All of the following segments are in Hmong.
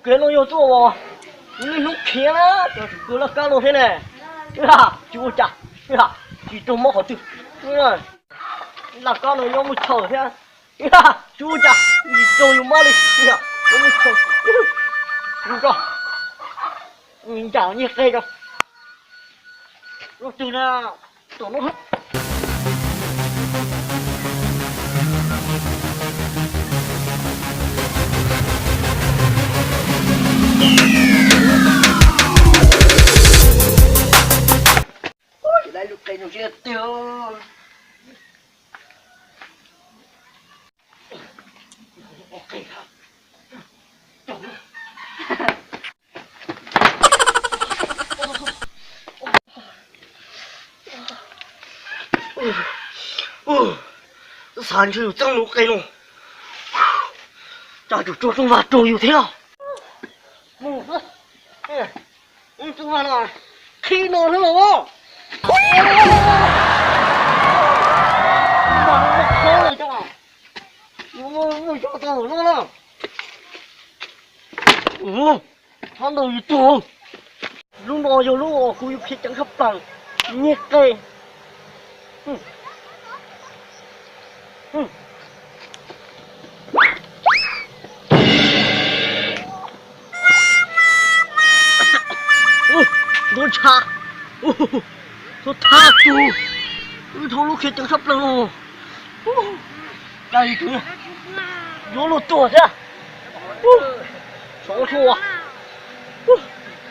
Peb no yog tuaj os, niaj hnub khiav na, tseem kawg laj kab no thiab ne. Tsis ua cas, tsis raug mob qhov twg. Laj kab no nyob muaj chaw thiab. Tsis ua cas, tsis raug yus mob li. Nyob muaj chaw. Mus tso, ncaim nyiag qe tso. Lub twg na, tom no. Lub qe no siab tiag. Xav ntshe yus txeeb lub qe no, tsam tsum tsuag rooj vag raug yus thiab. Mus xwb, rooj vag no qhib no xwb los. Mus tso tau no na. Ua, thab ntau yus tuag. Lub no yog lub uas kuv yuav khiav ceev tshaj plaws, nyiag qe. Ntuav ntshav, tuag thab tus, wb thaum lub khiav ceev tshaj plaws no. Cas li tus yuav luag tuag thiab. Xyov ua,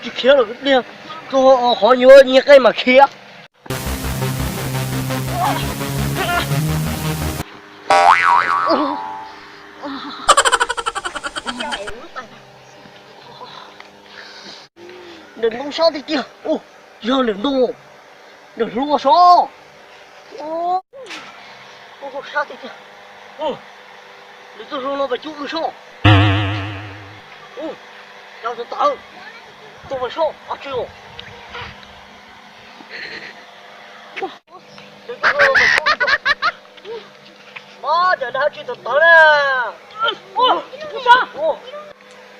tsis khiav lawm, pliag txog qhov yuav nyiag qe mas khiav. Ntawm ntoo sab tiag tiag. Yog ntawm ntoo, ntawm hlua sab. Sab tiag tiag. Ntawm txoj hlua no mas cub wb sab. Cov tawv tawv, tuaj mas sab, ab tsi os. Mas cov dab tsi tawv tawv na.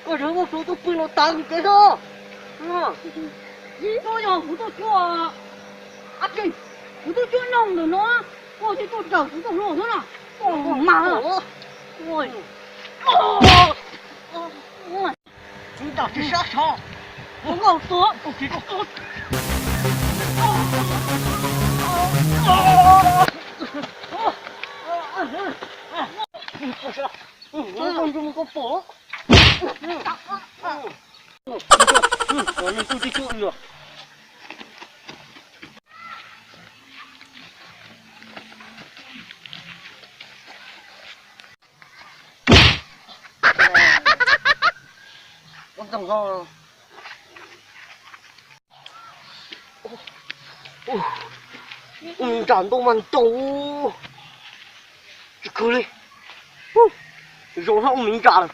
Koj tseem muaj suav tuaj pw no tawv kuv kev xwb. Koj yog kuv tuaj cuab, ab tsi, kuv tuaj cuab noog ntawm no, koj thiaj tuaj raws kuv tuaj hluas xwb na. Mas, tsis sab sov, kuv ntaus tsis sab. Koj pom, leej twg twb cuab yus. Ua nram ntoo mas ntaus tsis khwv li. Zoo hab ua me nram lawm.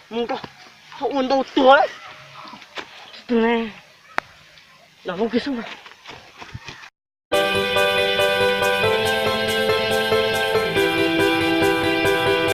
Mus rau, ua ntau tuag li. Tus ne, lam mus kiag xwb mas.